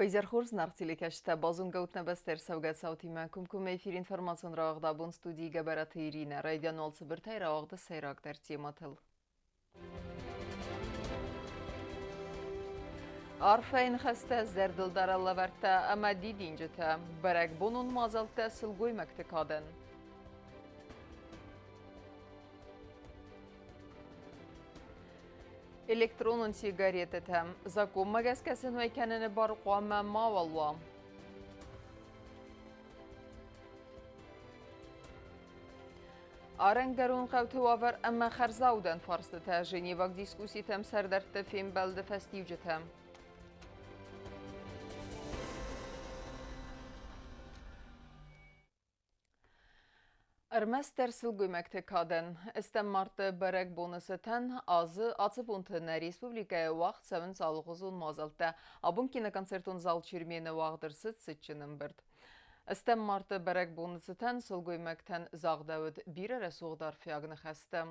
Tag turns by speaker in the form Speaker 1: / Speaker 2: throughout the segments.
Speaker 1: Уӕ хорз, наргъ телекӕсджытӕ, базонгӕут нӕ бӕстӕ ӕрцӕугӕ цаутимӕ. Комкоммӕ эфир информацион рауагъд абон студийы Гӕбӕраты Иринӕ. Райдиан уал цыбыртӕй рауагъды сӕйрагдӕр темӕтыл. Арфӕйы ныхӕстӕ, зӕрдылдарӕн лӕвӕрттӕ ӕмӕ дидинджытӕ. Бӕрӕгбонон мадзӕлттӕ сылгоймӕгты кадӕн. Электронон сигаретӕтӕ законмӕ гӕсгӕ сын уӕй кӕныны бар хъуамӕ мауал уа. Арӕнгӕрон хъӕуты уавӕр ӕмӕ хӕрзаудӕн фарстытӕ Женеваг дискусситӕм сӕрдӕртты фембӕлды фӕстиуджытӕ. Ӕрмӕстдӕр сылгоймӕгты кадӕн. Стӕм марты бӕрӕгбоны цытӕн азы ацы бонты нӕ республикӕйы уагъд цӕуынц алыгъуызон мадзӕлттӕ. Абон киноконцертон зал Чермены уагъд ӕрцыд цытджын ӕмбырд. Стӕм марты бӕрӕгбоны цытӕн сылгоймӕгтӕн загъдӕуыд бирӕ рӕсугъд арфиаг ныхӕстӕ.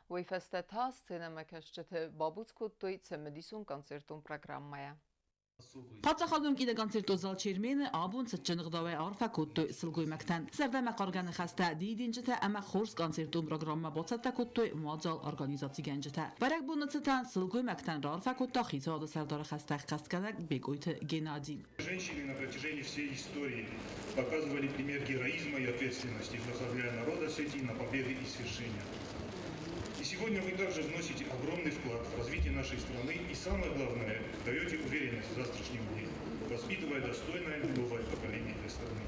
Speaker 1: Уый фӕстӕ та сценӕмӕкӕсджыты бабуц кодтой цымыдисон концертон программӕйӕ.
Speaker 2: Паддзахадон киноконцертон зал Чермен-ы абон цытджын ӕгъдауӕй арфӕ кодтой сылгоймӕгтӕн. Зӕрдӕмӕхъаргӕ ныхӕстӕ, дидинджытӕ ӕмӕ хорз концертон программӕ бацӕттӕ кодтой мадзал организацигӕнджытӕ. Бӕрӕгбоны цытӕн сылгоймӕгтӕн раарфӕ кодта хицауады сӕрдары хӕстӕ ӕххӕстгӕнӕг Бекъойты Геннадий.
Speaker 3: Женщины на протяжении всей истории показывали пример героизма и ответственности, вдохновляя народ Осетии на победы и свершения. И сегодня вы также вносите огромный вклад в развитие нашей страны и, самое главное, даете уверенность в завтрашнем дне, воспитывая достойное новое поколение для страны.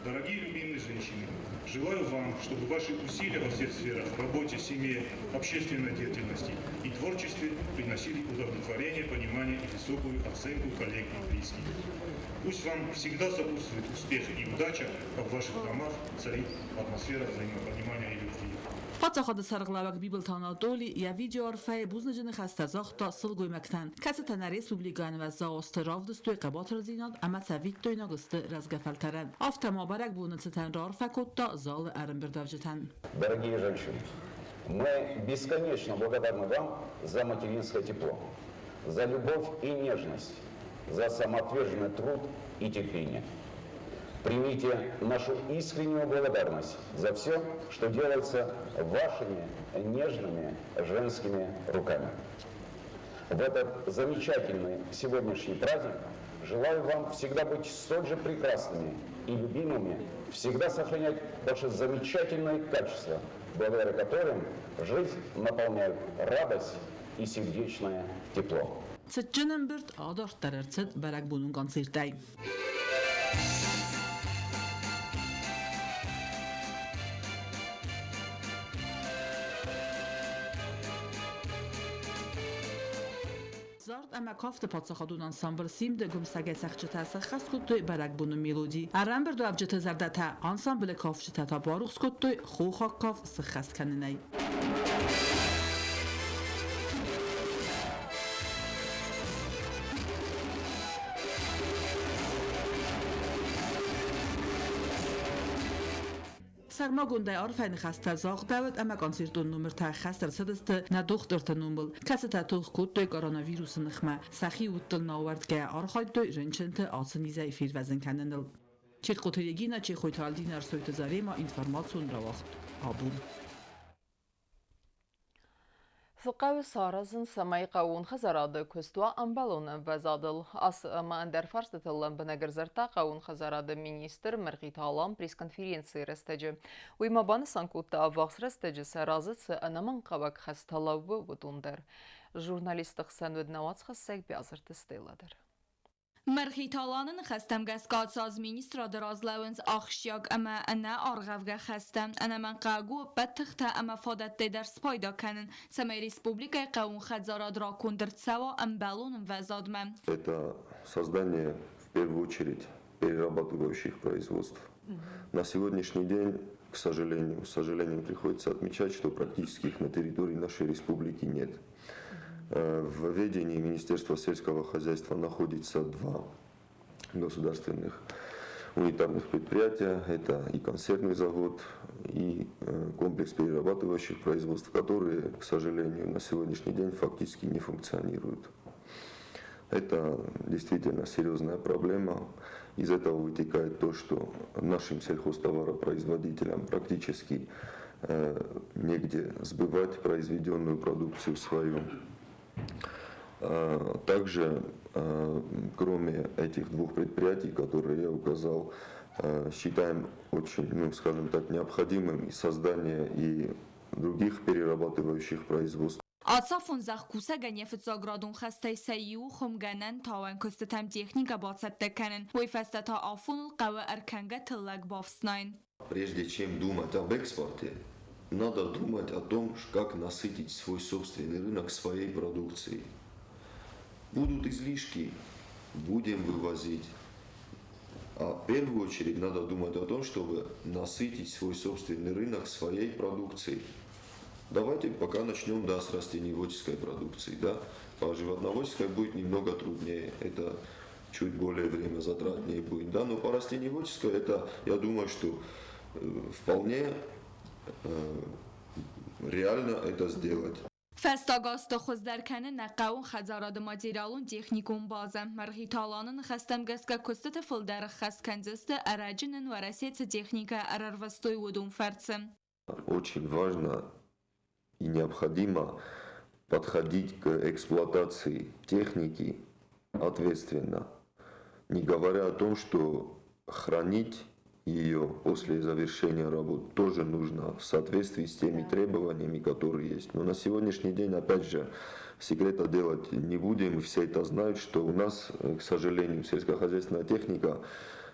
Speaker 3: Дорогие любимые женщины, желаю вам, чтобы ваши усилия во всех сферах, работе, семье, общественной деятельности и творчестве приносили удовлетворение, понимание и высокую оценку коллег и близких. Пусть вам всегда сопутствует успех и удача, а в ваших домах царит атмосфера взаимопонимания и любви.
Speaker 2: Паддзахады сӕргълӕууӕг Бибылты Анатоли йӕ видеоарфӕйы бузныджы ныхӕстӕ загъта сылгоймӕгтӕн, кӕцытӕ нӕ республикӕйӕн уӕззау азты равдыстой хъӕбатырдзинад ӕмӕ цӕвиттойнаг сты рӕзгӕ фӕлтӕрӕн. Афтӕ ма бӕрӕгбоны цытӕн раарфӕ кодта залы ӕрӕмбырдуӕвджытӕн.
Speaker 4: Дорогие женщины, мы бесконечно благодарны вам за материнское тепло, за любовь и нежность, за самоотверженный труд и терпение. Примите нашу искреннюю благодарность за все, что делается вашими нежными женскими руками. В этот замечательный сегодняшний праздник желаю вам всегда быть столь же прекрасными и любимыми, всегда сохранять ваши замечательные качества, благодаря которым жизнь наполняют радость и сердечное тепло.
Speaker 2: Цытджын ӕмбырд адарддӕр ӕрцыд бӕрӕгбонон концертӕй. Зард ӕмӕ кафты паддзахадон ансамбль «Симд» гуымсӕгӕй цӕхджытӕ сӕххӕст кодтой бӕрӕгбоны мелоди. Ӕрӕмбырдуӕвджыты зӕрдӕтӕ ансамблы кафджытӕ та барухс кодтой хохаг кафт сыххӕст кӕнынӕй. Сӕрмагондӕй арфӕйы ныхӕстӕ загъдӕуыд ӕмӕ концертон номыртӕ ӕххӕст ӕрцыдысты нӕ дохтырты номыл, кӕцытӕ тох кодтой коронавирусы ныхмӕ, сӕхи удтыл науӕрдгӕйӕ архайдтой рынчынты ацы низӕй фервӕзын кӕныныл. Чехъоты Регина, Чехойты Альдина, Ӕрсойты Зарема, информацион рауагъд абон.
Speaker 1: Цы хъӕуы саразын, цӕмӕй хъӕууон хӕдзарады куыст уа ӕмбӕлон ӕмвӕзадыл? Ацы ӕмӕ ӕндӕр фарстытыл лӕмбынӕг ӕрдзырдта хъӕууон хӕдзарады министр Мӕргъиты Алан пресс-конференцийы рӕстӕджы. Уый ма банысан кодта, ӕввахс рӕстӕджы сӕ разы цы ӕнӕмӕнгхъӕуӕг хӕстӕ лӕууы, уыдон дӕр. Журналистты хсӕн уыд нӕ уацхӕссӕг Биазырты Стеллӕ дӕр.
Speaker 5: Мӕргъиты Аланы ныхӕстӕм гӕсгӕ ацы аз министрады раз лӕууынц ахсджиаг ӕмӕ ӕнӕаргъӕвгӕ хӕстӕ. Ӕнӕмӕнгхъӕуӕг у ӕппӕт тыхтӕ ӕмӕ фадӕттӕй дӕр спайда кӕнын, цӕмӕй республикӕйы хъӕууон хӕдзарад раконд ӕрцӕуа ӕмбӕлон ӕмвӕзадмӕ.
Speaker 6: Это создание, в первую очередь, перерабатывающих производств. На сегодняшний день, к сожалению, с сожалением приходится отмечать, что практически их на территории нашей республики нет. В ведении Министерства сельского хозяйства находится два государственных унитарных предприятия. Это и консервный завод, и комплекс перерабатывающих производств, которые, к сожалению, на сегодняшний день фактически не функционируют. Это действительно серьезная проблема. Из этого вытекает то, что нашим сельхозтоваропроизводителям практически негде сбывать произведенную продукцию свою. Также, кроме этих двух предприятий, которые я указал, считаем очень, ну, скажем так, необходимым и создание и других перерабатывающих производств.
Speaker 5: Ацафон зӕхкусӕгӕн йӕ фыццаградон хӕстӕй сӕ иу хуымгӕнӕн тауӕн куыстытӕм техникӕ бацӕттӕ кӕнын, уый фӕстӕ та афоныл хъӕуы ӕркӕнгӕ тыллӕг бафснайын.
Speaker 6: Прежде чем думать об экспорте, надо думать о том, как насытить свой собственный рынок своей продукцией. Будут излишки, будем вывозить. А в первую очередь надо думать о том, чтобы насытить свой собственный рынок своей продукцией. Давайте пока начнем, да, с растениеводческой продукции. Да. По животноводческой будет немного труднее, это чуть более время затратнее будет. Да, но по растениеводческой это, я думаю, что вполне реально это сделать.
Speaker 5: Фӕстаг азты хуыздӕр кӕны нӕ хъӕууон хӕдзарады материалон-техникон базӕ. Мӕргъиты Аланы ныхӕстӕм гӕсгӕ куыстыты фылдӕр ӕххӕст кӕндзысты ӕрӕджы нын Уӕрӕсе цы техникӕ ӕрӕрвыстой, уыдон фӕрцы.
Speaker 6: Очень важно и необходимо подходить к эксплуатации техники ответственно, не говоря о том, что хранить ее после завершения работ тоже нужно в соответствии с теми требованиями, которые есть. Но на сегодняшний день, опять же, секрета делать не будем, все это знают, что у нас, к сожалению, сельскохозяйственная техника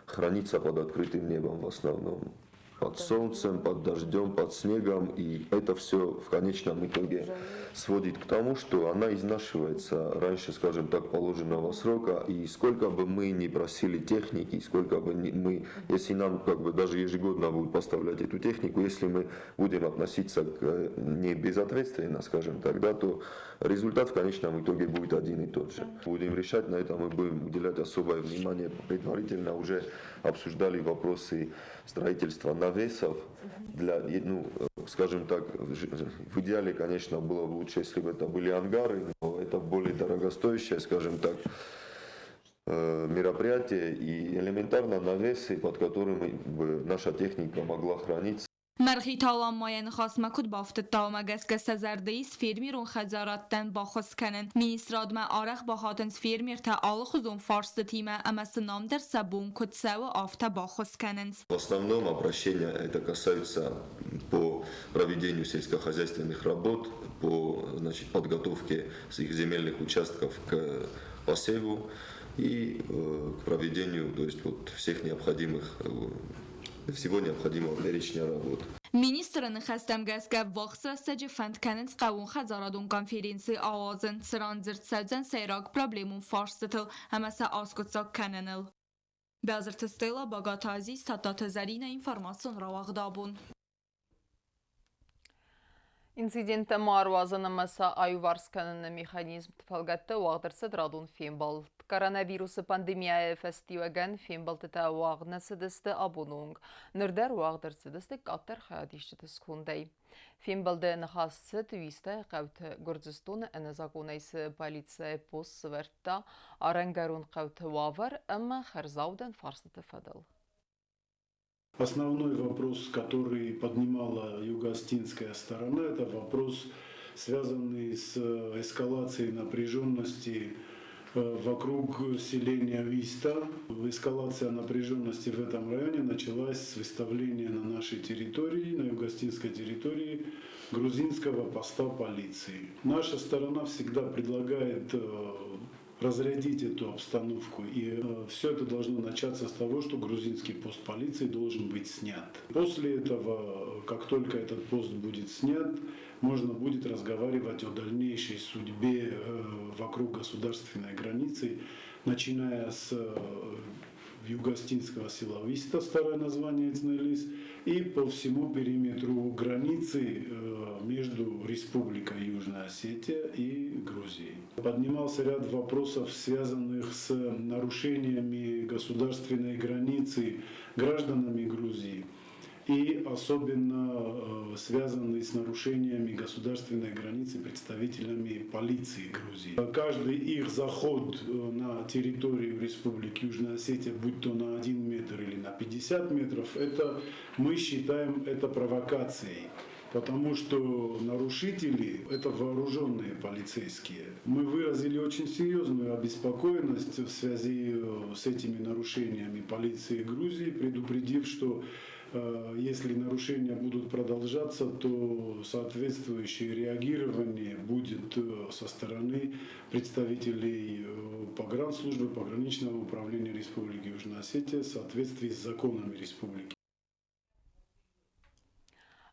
Speaker 6: хранится под открытым небом в основном. Под солнцем, под дождем, под снегом. И это все в конечном итоге сводит к тому, что она изнашивается раньше, скажем так, положенного срока. И сколько бы мы ни просили техники, сколько бы мы, если нам как бы даже ежегодно будут поставлять эту технику, если мы будем относиться к ней безответственно, скажем так, да, то результат в конечном итоге будет один и тот же. Будем решать, на этом мы будем уделять особое внимание. Предварительно уже обсуждали вопросы строительства навесов для, ну, скажем так, в идеале, конечно, было бы лучше, если бы это были ангары, но это более дорогостоящее, скажем так, мероприятие, и элементарно навесы, под которыми бы наша техника могла храниться.
Speaker 5: Мӕргъиты Алан ма йӕ ныхасмӕ куыд бафтыдта, уымӕ гӕсгӕ сӕ зӕрды ис фермерон хӕдзарадтӕн баххуыс кӕнын. Министрадмӕ арӕх бахатынц фермертӕ алыхуызон фарстытимӕ ӕмӕ сын ам дӕр сӕ бон куыд цӕуы, афтӕ баххуыс кӕнынц.
Speaker 6: В основном обращения это касаются по проведению сельскохозяйственных работ, по, значит, подготовке их земельных участков к посеву и к проведению, то есть вот всех необходимых, всего необходимого перечня работ.
Speaker 5: Министры ныхӕстӕм гӕсгӕ ӕввахс рӕстӕджы фӕнд кӕнынц хъӕууонхӕдзарадон конференци ауадзын, цыран дзырд цӕудзӕн сӕйраг проблемон фарстытыл ӕмӕ сӕ аскъуыддзаг кӕныныл. Бязырты Стелла, Багаты Азиз, Тадтаты Зӕринӕ, информацион рауагъд абон.
Speaker 1: Инциденттӕ ма ӕруадзын ӕмӕ сӕ аиуварс кӕныны механизмты фӕлгӕтты уагъд ӕрцыд радон фембӕлд. Коронавирусы пандемияйы фӕстиуӕгӕн фембӕлдтытӕ уагъд нӕ цыдысты абоны онг. Ныр дӕр уагъд ӕрцыдысты къаддӕр хайадисджыты скондӕй. Фембӕлды ныхас цыд Уистӕйы хъӕуты Гуырдзыстоны ӕнӕзакъонӕй цы полицӕйы пост сӕвӕрдта, арӕнгӕрон хъӕуты уавӕр ӕмӕ хӕрзаудӕн фарстыты фӕдыл.
Speaker 7: Основной вопрос, который поднимала юго-осетинская сторона, это вопрос, связанный с эскалацией напряженности вокруг селения Виста. Эскалация напряженности в этом районе началась с выставления на нашей территории, на юго-осетинской территории, грузинского поста полиции. Наша сторона всегда предлагает разрядить эту обстановку. И все это должно начаться с того, что грузинский пост полиции должен быть снят. После этого, как только этот пост будет снят, можно будет разговаривать о дальнейшей судьбе вокруг государственной границы, начиная с юго-осетинского села Виста, старое название Цнелис, и по всему периметру границы между Республикой Южная Осетия и Грузией. Поднимался ряд вопросов, связанных с нарушениями государственной границы гражданами Грузии. и особенно связанный с нарушениями государственной границы представителями полиции Грузии. Каждый их заход на территорию Республики Южная Осетия, будь то на 1 метр или на 50 метров, это мы считаем это провокацией. Потому что нарушители – это вооруженные полицейские. Мы выразили очень серьезную обеспокоенность в связи с этими нарушениями полиции Грузии, предупредив, что если нарушения будут продолжаться, то соответствующее реагирование будет со стороны представителей погранслужбы, пограничного управления Республики Южная Осетия в соответствии с законами республики.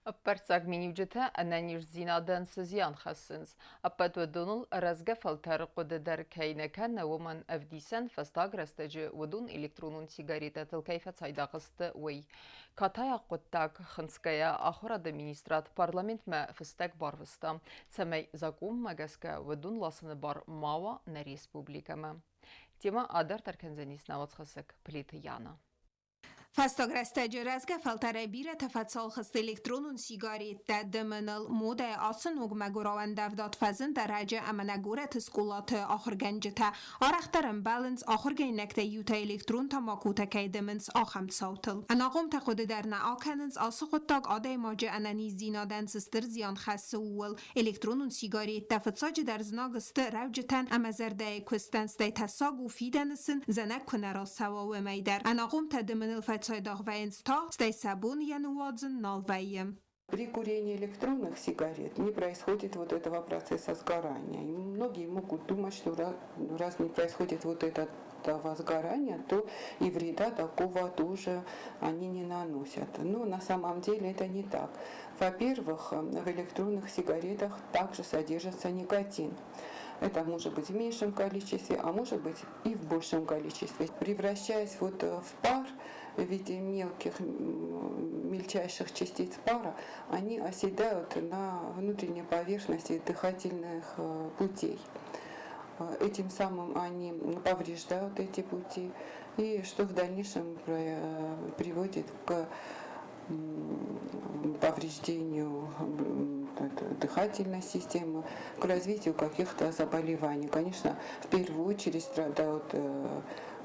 Speaker 1: Ӕппӕрццаг миниуджытӕ ӕнӕниздзинадӕн цы зиан хӕссынц, ӕппӕт уыдоныл рӕзгӕ фӕлтӕры хъуыды дӕр кӕй нӕ кӕны, уымӕн ӕвдисӕн фӕстаг рӕстӕджы уыдон электронон сигаретӕтыл кӕй фӕцайдагъ сты, уый. Катайаг хъуыддаг хынцгӕйӕ ахуырады министрад парламентмӕ фыстӕг барвыста, цӕмӕй закъонмӕ гӕсгӕ уыдон ласыны бар ма уа нӕ республикӕмӕ. Темӕ адарддӕр кӕндзӕнис нӕ уацхӕссӕг Плиты Яна.
Speaker 8: Фӕстаг рӕстӕджы рӕзгӕ фӕлтӕрӕй бирӕтӕ фӕцалх сты электронон сигареттӕ дымыныл. Модӕйы ацы ног мӕгуырау ӕндӕвдад фӕзынд ӕрӕджы ӕмӕ нӕ горӕты скъолаты ахуыргӕнджытӕ арӕхдӕр ӕмбӕлынц, ахуыргӕнинӕгтӕй иутӕ электрон тамакотӕ кӕй дымынц, ахӕм цаутыл. Ӕнахъомтӕ хъуыды дӕр нӕ акӕнынц, ацы хъуыддаг адӕймаджы ӕнӕниздзинадӕн цы стыр зиан хӕссы, ууыл. Электронон сигареттӕ фыццаджыдӕр знаг сты рӕуджытӕн ӕмӕ зӕрдӕйы куыстӕн, стӕй тӕссаг у фидӕны сын зӕнӕг куы нӕ рацӕуа, уымӕй дӕр. Ӕнахъомтӕ дымыныл фӕцайдагъ вӕййынц тагъд, стӕй сӕ бон йӕ ныууадзын нал вӕййы.
Speaker 9: При курении электронных сигарет не происходит вот этого процесса сгорания. И многие могут думать, что раз не происходит вот этого сгорания, то и вреда такого тоже они не наносят. Но на самом деле это не так. Во-первых, в электронных сигаретах также содержится никотин. Это может быть в меньшем количестве, а может быть и в большем количестве. Превращаясь вот в пар в виде мелких, мельчайших частиц пара, они оседают на внутренней поверхности дыхательных путей. Этим самым они повреждают эти пути, и что в дальнейшем приводит к повреждению дыхательной системы, к развитию каких-то заболеваний. Конечно, в первую очередь страдают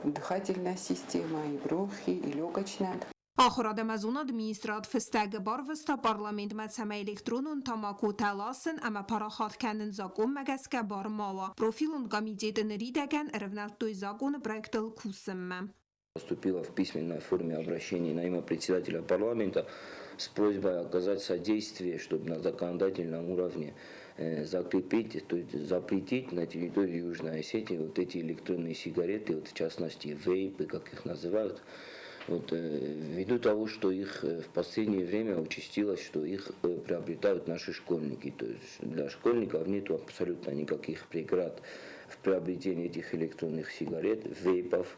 Speaker 9: дыхательная система, и бронхи, и легочная.
Speaker 8: Ахуырад ӕмӕ зонады министрад фыстӕг барвыста парламентмӕ, цӕмӕй электронон тамакотӕ ласын ӕмӕ парахат кӕнын закъонмӕ гӕсгӕ бар ма уа. Профилон комитеты ныридӕгӕн ӕрӕвнӕлдтой законы проектыл кусынмӕ.
Speaker 10: Поступило в письменной форме обращение на имя председателя парламента с просьбой оказать содействие, чтобы на законодательном уровне закрепить, то есть запретить на территории Южной Осетии вот эти электронные сигареты, вот в частности вейпы, как их называют. Вот, ввиду того, что их в последнее время участилось, что их приобретают наши школьники. То есть для школьников нет абсолютно никаких преград в приобретении этих электронных сигарет, вейпов.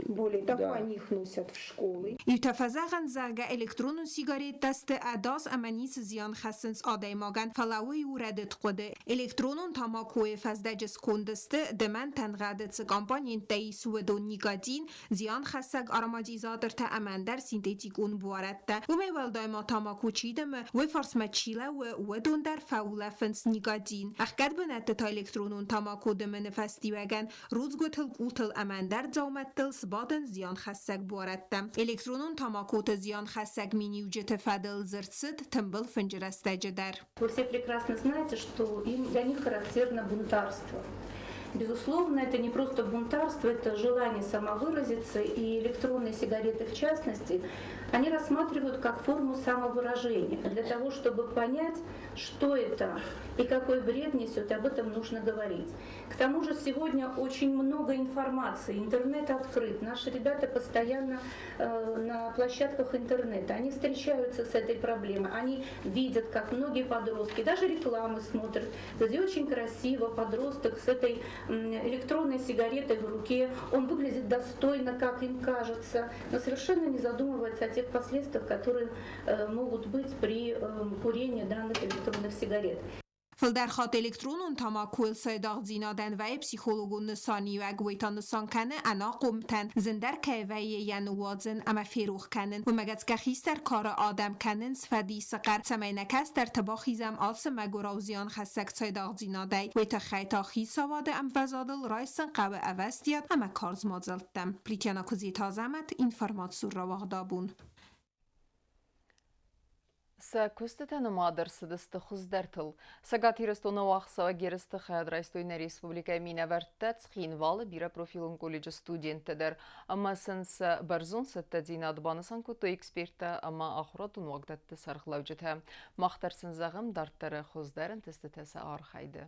Speaker 11: Более того, они их носят в школы.
Speaker 8: Иутӕ фӕзӕгъынц, зӕгъгӕ, электронон сигареттӕ сты ӕдас ӕмӕ ницы зиан хӕссынц адӕймагӕн, фӕлӕ уый у рӕдыд хъуыды. Электронон тамакойы фӕздӕджы сконды сты, дымӕн тӕнгъӕды цы компоненттӕ ис, уыдон: никотин, зианхӕссӕг ароматизатортӕ ӕмӕ ӕндӕр синтетикон буарӕдтӕ. Уымӕй уӕлдай ма тамако чи дымы, уый фарсмӕ чи лӕууы, уыдон дӕр фӕулӕфынц никотин. Ӕхгӕд бынӕтты та электронон тамако дымыны фӕстиуӕгӕн рудзгуытыл, къултыл ӕмӕ ӕндӕр дзаумӕттыл сбадынц зианхӕссӕг буарӕдтӕ. Электронон тамакоты зианхӕссӕг миниуджыты фӕдыл дзырд цыд тымбыл фынджы рӕстӕджы дӕр.
Speaker 12: Вы все прекрасно знаете, что для них характерно бунтарство. Безусловно, это не просто бунтарство, это желание самовыразиться, и электронные сигареты в частности, они рассматривают как форму самовыражения. Для того, чтобы понять, что это и какой вред несет, об этом нужно говорить. К тому же сегодня очень много информации, интернет открыт, наши ребята постоянно на площадках интернета, они встречаются с этой проблемой, они видят, как многие подростки, даже рекламы смотрят, где очень красиво подросток с этой электронной сигаретой в руке, он выглядит достойно, как им кажется, но совершенно не задумывается о тех последствиях, которые могут быть при курении данных электронных сигарет.
Speaker 8: Фылдӕр хатт электронон тамакойыл цайдагъдзинадӕн вӕййы психологон нысаниуӕг, уый та нысан кӕны ӕнахъомтӕн зындӕр кӕй вӕййы йӕ ныууадзын ӕмӕ ферох кӕнын. Уымӕ гӕсгӕ хистӕр кары адӕм кӕнынц фӕдисы хъӕр, цӕмӕй нӕ кӕстӕрты бахизӕм ацы мӕгуырау зианхӕссӕг цайдагъдзинадӕй. Уый тыххӕй та хицауады ӕмвӕзадыл райсын хъӕуы ӕвӕстиат ӕмӕ карз мадзӕлттӕ. Плитяна Куыдзиты Азӕмӕт, информацион рауагъдабон.
Speaker 1: Сӕ куыстытӕ нымад ӕрцыдысты хуыздӕртыл. Цӕгат Ирыстоны уагъдцӕуӕг ерысты хайад райстой нӕ республикӕйы минӕвӕрттӕ, Цхинвалы бирӕпрофилон колледжы студенттӕ дӕр ӕмӕ сын сӕ бӕрзонд цӕттӕдзинад банысан кодтой эксперттӕ ӕмӕ ахуырадон уагдӕтты сӕргълӕуджытӕ. Мах дӕр сын зӕгъӕм дарддӕры хуыздӕр ӕнтыстытӕ сӕ архайды.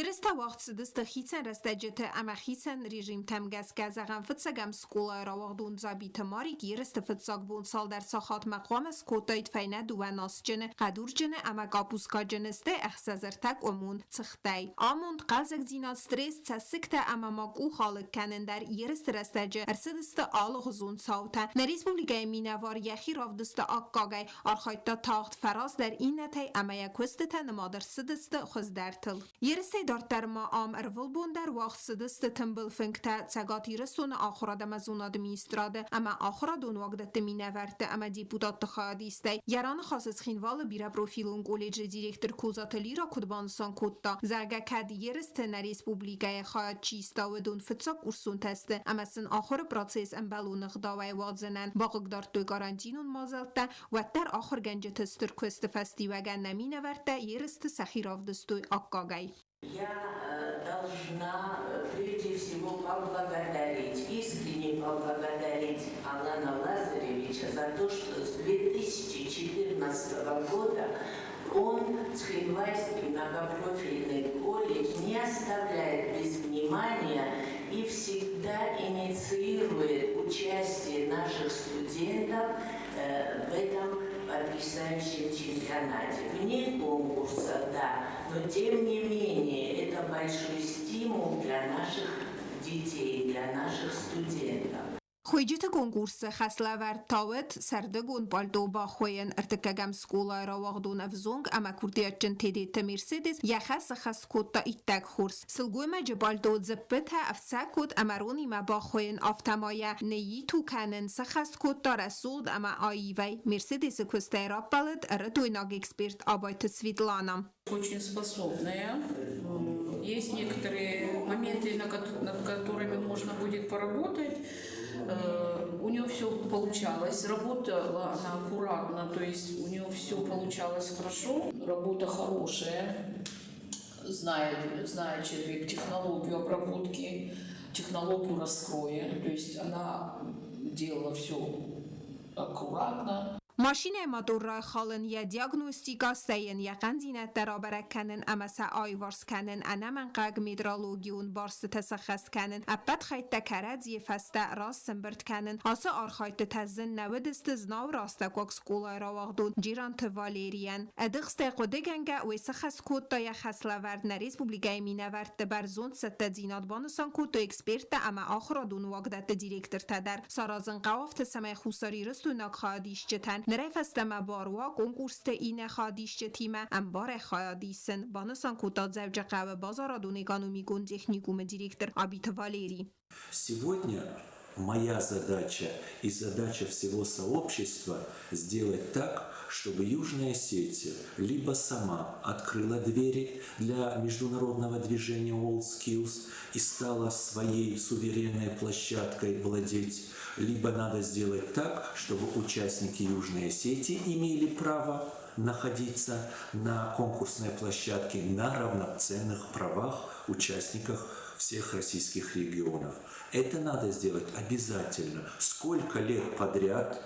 Speaker 8: Ерыстӕ уагъд цыдысты хицӕн рӕстӕджыты ӕмӕ хицӕн режимтӕм гӕсгӕ. Зӕгъӕм, фыццӕгӕм скъолайы рауагъдон Дзабиты Марик ерысты фыццаг бон цалдӕр сахатмӕ хъуамӕ скодтаид фӕйнӕ дыууӕ насджыны, хъӕдурджыны ӕмӕ къапускаджыны, стӕй ӕхсӕз-ӕртӕ къуымон цыхтӕй. Амонд, хъӕлдзӕгдзинад, стресс, цӕссыгтӕ ӕмӕ ма къух алыг кӕнын дӕр ерысты рӕстӕджы ӕрцыдысты алыгъуызон цаутӕ. Нӕ республикӕйы минӕвар йӕхи равдыста аккагӕй, Архайдта тагъд фӕраздӕр иннӕтӕй ӕмӕ йӕ куыстытӕ нымад ӕрцыдысты хуыздӕртыл. Ерысӕй дарддӕр ма ам ӕрвылбон дӕр уагъд цыдысты тымбыл фынгтӕ Цӕгат Ирыстоны Ахуырад ӕмӕ зонады министрады ӕмӕ ахуырадон уагдӕтты минӕвӕртты ӕмӕ депутатты хайадистӕй. Йӕ раныхасы Цхинвалы бирӕпрофилон колледжы директор Козаты Лира куыд банысан кодта, зӕгъгӕ, кӕд ерысты нӕ республикӕйы хайад чи иста, уыдон фыццаг курсонтӕ сты ӕмӕ сын ахуыры процесс ӕмбӕлон ӕгъдауӕй уадзынӕн бахъыгдардтой карантинон мадзӕлттӕ, уӕддӕр ахуыргӕнджыты стыр куысты фӕстиуӕгӕн нӕ минӕвӕрттӕ ерысты сӕхи равдыстой аккагӕй.
Speaker 13: Я должна прежде всего поблагодарить, искренне поблагодарить Алана Лазаревича за то, что с 2014 года он Цхинвальский многопрофильный колледж не оставляет без внимания и всегда инициирует участие наших студентов в этом потрясающем чемпионате. Вне конкурса, да, но тем не менее это большой стимул для наших детей, для наших студентов.
Speaker 8: Хуыйджыты конкурсы хӕслӕвӕрд та уыд сӕрдыгон пъалто бахуыйын. Ӕртыккӕгӕм скъолайы рауагъдон ӕвзонг ӕмӕ курдиатджын Тедеты Мерседес йӕ хӕс ӕххӕст кодта иттӕг хорз. Сылгоймаджы пъалто дзыппытӕ, ӕфцӕггот ӕмӕ ронимӕ бахуыйын, афтӕ ма йӕ ныйиту кӕнын сӕххӕст кодта рӕсугъд ӕмӕ аивӕй. Мерседесы куыстӕй раппӕлыд ӕрыдойнаг эксперт Абайты Светлана.
Speaker 14: Очень способная. Есть некоторые моменты, над которыми можно будет поработать. У нее все получалось. Работала она аккуратно, то есть у нее все получалось хорошо. Работа хорошая. Знает человек технологию обработки, технологию раскроя. То есть она делала все аккуратно.
Speaker 8: Машинӕйы мотор райхалын, йӕ диагностикӕ, стӕй йын йӕ хъӕндзинӕдтӕ рабӕрӕг кӕнын ӕмӕ сӕ аиуварс кӕнын, ӕнӕмӕнгхъӕуӕг метрологион барстытӕ сӕххӕст кӕнын, ӕппӕт хӕйттӕ кӕрӕдзийы фӕстӕ раст сӕмбырд кӕнын. Ацы архайдтытӕ зын нӕ уыдысты Знауыры астӕуккаг скъолайы рауагъдон Джиранты Валерийӕн. Ӕдыхстӕй хъуыдыгӕнгӕ уый сыхӕс кодта йӕ хӕслӕвӕрд нӕ республикӕйы минӕвӕртты бӕрзонд цӕттӕдзинад банысан кодтой эксперттӕ ӕмӕ ахуырадон уагдӕтты директортӕ дӕр. Саразын хъӕуы афтӕ, цӕмӕй хуссарирыстойнаг хайадисджытӕн нырӕй фӕстӕмӕ бар уа конкурсты иннӕ хайадисджытимӕ ӕмбарӕй хайад исын, банысан кодта Дзӕуджыхъӕуы базарадон-экономикон техникумы директор Абиты Валерий.
Speaker 15: Сегодня моя задача и задача всего сообщества сделать так, чтобы Южная Осетия либо сама открыла двери для международного движения WorldSkills и стала своей суверенной площадкой владеть, либо надо сделать так, чтобы участники Южной Осетии имели право находиться на конкурсной площадке на равноценных правах участниках всех российских регионов. Это надо сделать обязательно. Сколько лет подряд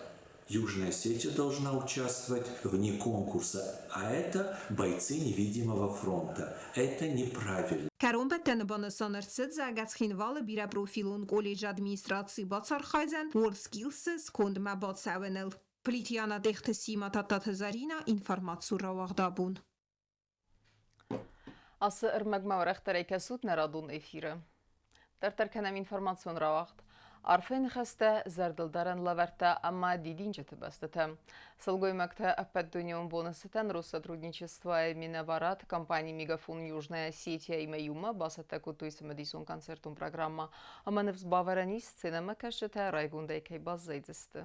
Speaker 15: Южная Осетия должна участвовать вне конкурса, а это бойцы невидимого фронта. Это неправильно.
Speaker 8: Кӕронбӕттӕны банысан ӕрцыд, зӕгъгӕ, Цхинвалы бирӕпрофилон колледжы администраци бацархайдзӕн WorldSkills-ы скондмӕ бацӕуыныл. Плитиана Дехты Сима Тадтаты Зарина, информаци рауагъдабон.
Speaker 1: Ацы ӕрмӕгмӕ уӕрӕхдӕрӕй кӕсут нӕ радон эфиры. Дарддӕр кӕнӕм информацион рауагъд. Арфӕйы ныхӕстӕ, зӕрдылдарӕн лӕвӕрттӕ ӕмӕ дидинджыты бӕстытӕ. Сылгоймӕгтӕ ӕппӕтдунеон боны цытӕн Россотрудничествойы минӕварад компани «Мегафон Южная Осетия»-имӕ иумӕ бацӕттӕ кодтой цымыдисон концертон программӕ ӕмӕ ныфс бавӕрӕн ис, сценӕмӕкӕсджытӕ райгондӕй кӕй баззайдзысты.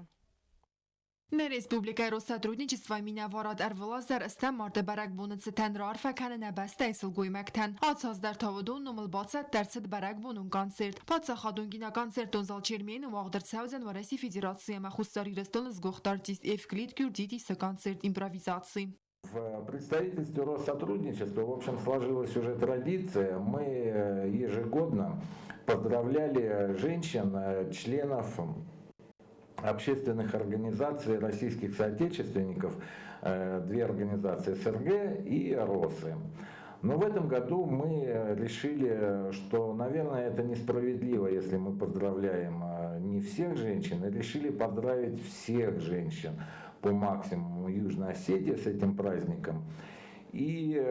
Speaker 5: Нӕ республикӕйы Россотрудничество минӕварад ӕрвылаз дӕр стӕм марты бӕрӕгбоны цытӕн раарфӕ кӕны нӕ бӕстӕйы сылгоймӕгтӕн. Ацы аз дӕр та уыдон номыл бацӕттӕ ӕрцыд бӕрӕгбонон концерт. Паддзахадон киноконцертон зал Чермены уагъд ӕрцӕудзӕн Уӕрӕсейы Федерацийы ӕмӕ Хуссар Ирыстоны сгуыхт артист Евклид Кюрдидисы концерт импровизаци.
Speaker 16: В представительстве Россотрудничества, в общем, сложилась уже традиция. Мы ежегодно поздравляли женщин, членов общественных организаций российских соотечественников, две организации СРГ и РОСы. Но в этом году мы решили, что, наверное, это несправедливо, если мы поздравляем не всех женщин, и решили поздравить всех женщин по максимуму Южной Осетии с этим праздником. И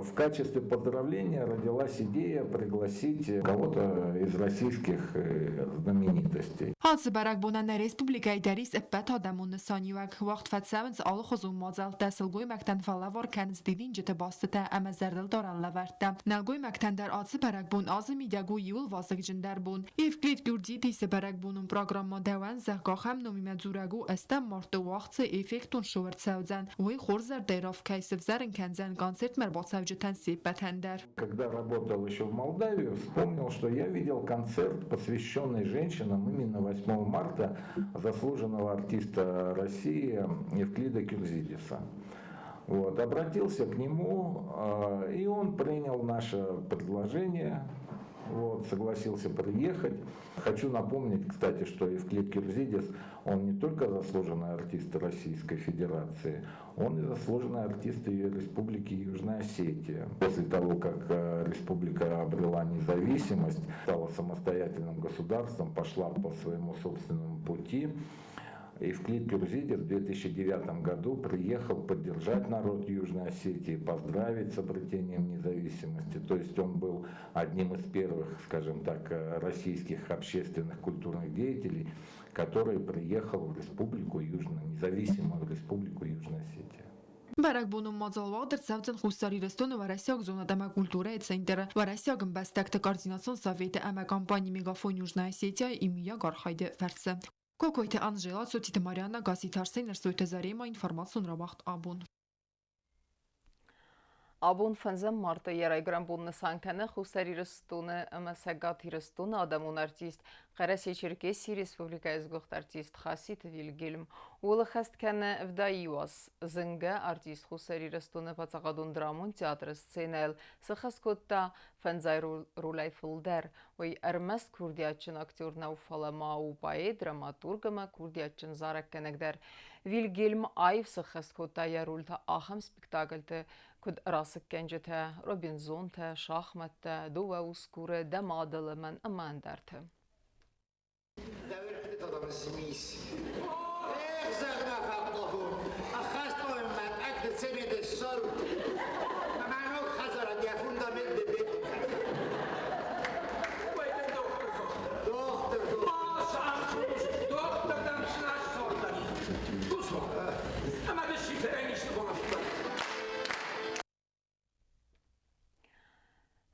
Speaker 16: в качестве поздравления родилась идея пригласить кого-то из российских знаменитостей.
Speaker 5: Ацы бӕрӕгбонӕн нӕ республикӕйы дӕр ис ӕппӕт адӕмон нысаниуӕг. Уагъд фӕцӕуынц алыхуызон мадзӕлттӕ, сылгоймӕгтӕн фӕлӕвар кӕнынц дидинджыты бастытӕ ӕмӕ зӕрдылдарӕн лӕвӕрттӕ. Нӕлгоймӕгтӕн дӕр ацы бӕрӕгбон азы мидӕг у иууыл вазыгджындӕр бон. Евклид Гюрдзидисы бӕрӕгбонон программӕ Дӕуӕн, зӕгъгӕ, ахӕм номимӕ дзурӕг у, ӕстӕм марты уагъд цы эффектон шоу ӕрцӕудзӕн, уый хорз зӕрдӕйы раф кӕй сывзӕрын кӕндзӕн концертмӕ ӕрбацӕуджытӕн се ппӕтӕн дӕр.
Speaker 16: Когда работал еще в Молдавии, вспомнил, что я видел концерт, посвященный женщинам именно 8 марта заслуженного артиста России Евклида Кюрзидиса. Вот, обратился к нему, и он принял наше предложение, вот, согласился приехать. Хочу напомнить, кстати, что Евклид Кюрзидис, он не только заслуженный артист Российской Федерации, он и заслуженный артист ее Республики Южная Осетия. После того, как республика обрела независимость, стала самостоятельным государством, пошла по своему собственному пути, Евклид Кюрзидис в 2009 году приехал поддержать народ Южной Осетии, поздравить с обретением независимости. То есть он был одним из первых, скажем так, российских общественных культурных деятелей, который приехал в республику Южную, независимую республику Южная Осетия.
Speaker 5: Бӕрӕгбонон мадзал уагъд ӕрцӕудзӕн Хуссар Ирыстоны Уӕрӕсейаг зонад ӕмӕ культурӕйы центры, Уӕрӕсейаг ӕмбӕстӕгты координацион советы ӕмӕ компани «Мегафон Южная Осетия» иумиаг архайды фӕрцы. Кокойты Анжела, Цотиты Марианна, Гасситы Арсен, Ӕрсойты Зарема, информацион рауагъд «Абон».
Speaker 1: Абон фӕндзӕм марты йӕ райгуырӕн бон нысан кӕны Хуссар Ирыстоны ӕмӕ Цӕгат Ирыстоны адӕмон артист, Хъӕрӕсе-Черкесийы республикӕйы сгуыхт артист Хаситы Вильгельм. Ууыл ӕххӕст кӕны ӕвдай аз. Зынгӕ артист Хуссар Ирыстоны паддзахадон драмон театры сценӕйыл сыххӕст кодта фӕндзай ролӕй фылдӕр. Уый ӕрмӕст курдиатджын актер нӕу, фӕлӕ ма у поэт, драматург ӕмӕ курдиатджын зарӕггӕнӕг дӕр. Вильгельм аив сыххӕст кодта йӕ рольтӕ ахӕм спектакльты, куыд «Расыггӕнджытӕ», «Робинзонтӕ», «Шахматтӕ», «Дыууӕ усгуры», «Дӕ мады лымӕн» ӕмӕ ӕндӕрты.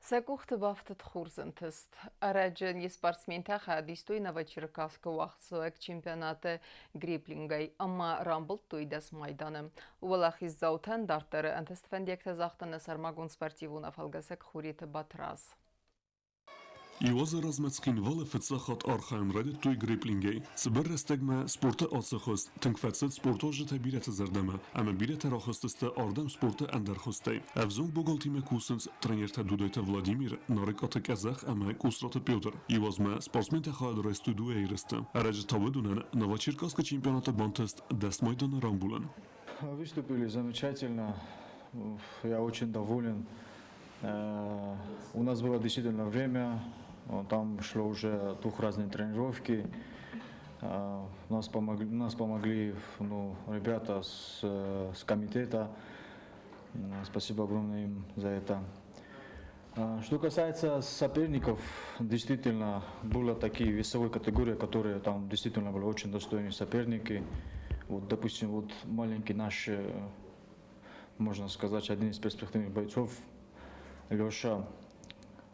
Speaker 1: Сӕ къухты бафтыд хурдзынтыст. Ӕрӕджы не спортсментӕ хайад истой Новочеркасскы уагъдцӕуӕг чемпионаты греплингӕй ӕмӕ рамбылдтой 10 майданы. Уӕлахиздзаутӕн дарддӕры ӕнтыст фӕндиӕгтӕ загъта нӕ сӕрмагонд спортивон афӕлгӕсӕг Хуриты Батраз.
Speaker 17: Иу азы размӕ Цхинвалы фыццаг хатт архайын райдыдтой греплингӕй. Цыбыр рӕстӕгмӕ спорты ацы хуыз тынг фӕцыд спортуарзджытӕ бирӕты зӕрдӕмӕ ӕмӕ бирӕтӕ рахызтысты ардӕм спорты ӕндӕр хуызтӕй. Ӕвзонг богалтимӕ кусынц тренертӕ Дудайты Владимир, Нарыкъаты Къӕдзӕх ӕмӕ Къусраты Петр. Иу азмӕ спортсментӕ хайад райстой дыууӕ ерысты. Ӕрӕджы та уыдонӕн Новочеркасскы чемпионаты бантыст 10 майданы рамбулын.
Speaker 18: Выступили замечательно. Я очень доволен. У нас было действительно время, там шло уже двухразные тренировки. Нас помогли, ну, ребята с комитета. Спасибо огромное им за это. Что касается соперников, действительно, было такие весовые категории, которые там действительно были очень достойные соперники. Вот, допустим, вот маленький наш, можно сказать, один из перспективных бойцов, Леша,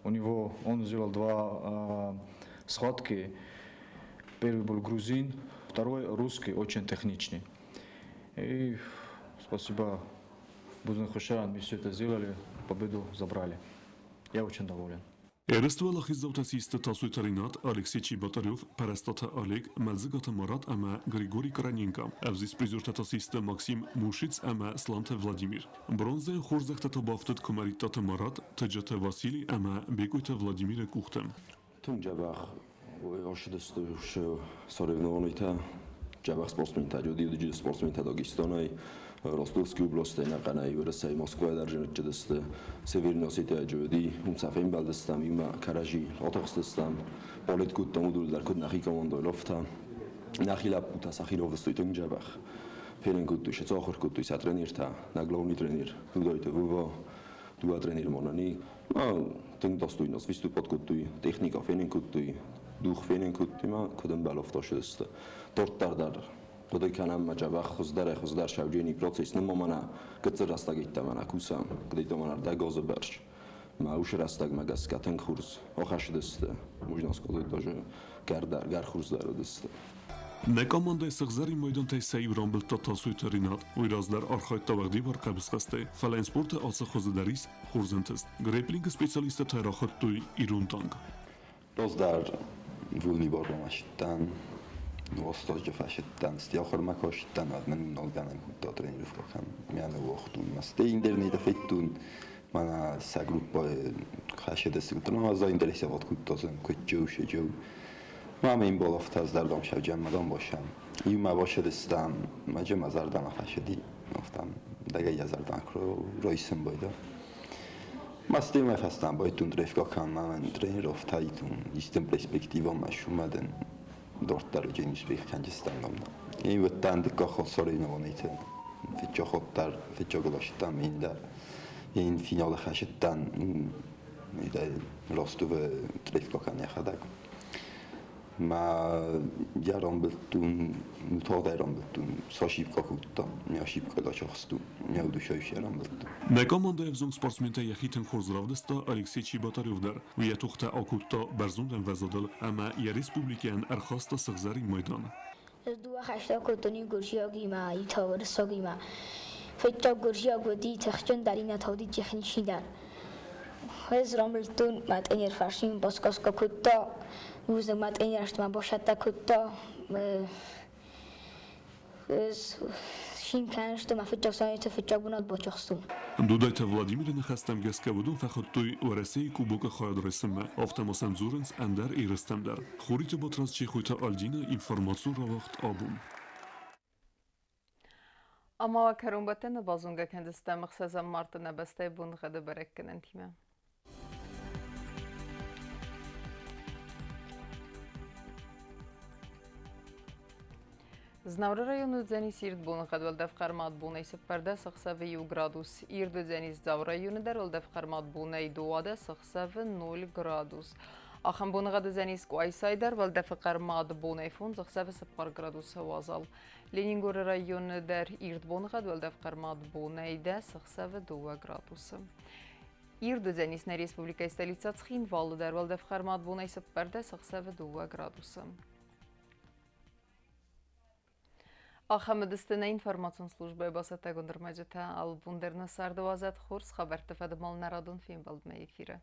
Speaker 18: у него, он сделал два схватки. Первый был грузин, второй русский, очень техничный. И спасибо Бузныг Хуссауӕн, мы все это сделали, победу забрали. Я очень доволен.
Speaker 17: Ерысты уӕлахиздзаутӕ систы Тасойты Ринат, Алексей Чеботарев, Пӕрӕстаты Олег, Мӕлдзыгаты Марат ӕмӕ Григорий Короненко. Ӕвзист призертӕ та систы Максим Мушиц ӕмӕ Сланты Владимир. Бронзӕйы хорзӕхтӕ та бафтыд Куымӕридтаты Марат, Тыджаты Василий ӕмӕ Бекъойты Владимиры къухты.
Speaker 6: Тынг дзӕбӕх ӕрцыдысты соревнованийтӕ, дзӕбӕх спортсментӕ, уыди спортсментӕ Дагестанӕй, Ростовский областӕй ӕнӕхъӕнӕй Уӕрӕсейы Москвайӕ дӕр зынӕдджыдысты. Северный Осетияйы уыди, уым сӕ фембӕлдыстӕм, иумӕ кӕрӕдзи атыхстыстӕм, балет кодтам, уыдон дӕр куыд нӕхи командӕйы лӕфтӕ. Нӕхи лӕппутӕ сӕхи равдыстой тынг дзӕбӕх. Фенын кодтой, сӕ ахуыр кодтой сӕ тренертӕ, нӕ главный тренер Дудайты Вова, дыууӕ тренеры ма нӕ тынг достойно выступать кодтой, техника фенын кодтой, дух фенын кодтой ма куыд ӕмбӕлы, афтӕ сты. Дарддӕр дӕр хъуыды кӕнӕм ӕмӕ дзӕбӕх хуыздӕрӕй-хуыздӕр сӕвджени процесс нымма мӕнӕ гыццыл рӕстӕг йеддӕмӕ нӕ кусӕм, куыд мӕнӕ ӕрдӕг азы бӕрц. Мӕ уыцы рӕстӕгмӕ гӕсгӕ тынг хорз ахӕссыдысты, можно сказать, даже гӕрхуыздӕр уыдысты.
Speaker 17: Нӕ командӕйы сыгъзӕрин майдантӕй сӕ иу рамбылдта Тасойты Ринат. Уый раздӕр архайдта уӕгъдибар хъӕбысхӕстӕй, фӕлӕ йын спорты ацы хуызы дӕр ис хорз ӕнтыст. Грэпплингы специалисттӕ та рахуыдтой ирон танк.
Speaker 6: Раздӕр вулнибарон Остазджы ахуырмӕ кастӕн, мӕн налгӕнӕн кодта тренировка кӕн. Мӕ уагътон. Ма интернета федтон, мӕнӕ сӕ группа хӕсседӕсты за интересовать кодта, куыд джоу ше джоу. Мама им болафта зардам шавджан мадам бошам. Иумӕ башедыстам, маджа зардам хӕседи. Офтам дагай зардан ройсын бойда. Масти ма фастам бойтун трефка кан маман тренировтайтун истен перспектива ма шумаден дорттар жен успех канжистан И ваттан дикка соревнованийтен. Фитчохоттар, фитчоголашттан инда. Ин финал хашиттан ида Ростовы трефка кан яхадаг. Ма ярамбылтун, нутода ярамбылтун, сашибка кутта, мяшибка дачахсту, мяудушайш ярамбылтун.
Speaker 17: Нӕ командӕйы ӕвзонг спортсментӕ йӕхи тынг хорз равдыста Алексей Чеботарев дӕр. Уый йӕ тохтӕ акодта бӕрзонд ӕмвӕзадыл ӕмӕ йӕ республикӕйӕн ӕрхаста сыгъзӕрин майдан.
Speaker 19: Ӕз дыууӕ хӕсты акодтон иу гуырдзиагимӕ, иу та уырыссагимӕ. Фыццаг гуырдзиаг уыди тыхджындӕр, иннӕ та уыди техничныйдӕр. Ӕз рамбылдтон, мӕ тренер фарсимӕ баскаска кодта, бузныг мӕ тренер мӕ басӕттӕ кодта. Ӕз цин кӕнын, мӕ фыццаг сӕнеты фыццаг бынат бацахстон.
Speaker 17: Дудайты Владимиры ныхӕстӕм гӕсгӕ уыдон фӕхуыдтой Уӕрӕсейы Кубокы хайад райсынмӕ, афтӕ ма сӕм дзурынц ӕндӕр ерыстӕм дӕр. Хуриты Батрадз, Чехойты Альдина, информацион рауагъд абон.
Speaker 1: Ӕмӕ кӕронбӕттӕны базонгӕ кӕндзыстӕм ӕхсӕзӕм марты нӕ бӕстӕйы боныгъӕды бӕрӕггӕнӕнтимӕ. Знауыры районы уыдзӕнис ирд боныгъӕд уӕлдӕф хъӕрмад бонӕй 14 ӕхсӕвы 1 градус. Ирд уыдзӕнис Дзауы районы дӕр уӕлдӕф хъӕрмад бонӕй 12 ӕхсӕвы 0 градус. Ахӕм боныгъӕд уыдзӕнис Къуайсайы дӕр уӕлдӕфы хъӕрмад бонӕй 5 ӕхсӕвы 4 градусы уазал. Ленингоры районы дӕр ирд боныгъӕд уӕлдӕф хъӕрмад бонӕй 10 ӕхсӕвы 2 градусы. Ирд уыдзӕнис нӕ республикӕйы столицӕ Цхинвалы дӕр уӕлдӕф хъӕрмад бонӕй 14 ӕхсӕвы 2 градусы. Ахӕм уыдысты нӕ информацион службӕйы бацӕттӕгонд ӕрмӕджытӕ. Алы бон дӕр нӕ царды уадзӕд хорз хабӕртты фӕдыл нӕ радон фембӕлдмӕ эфиры.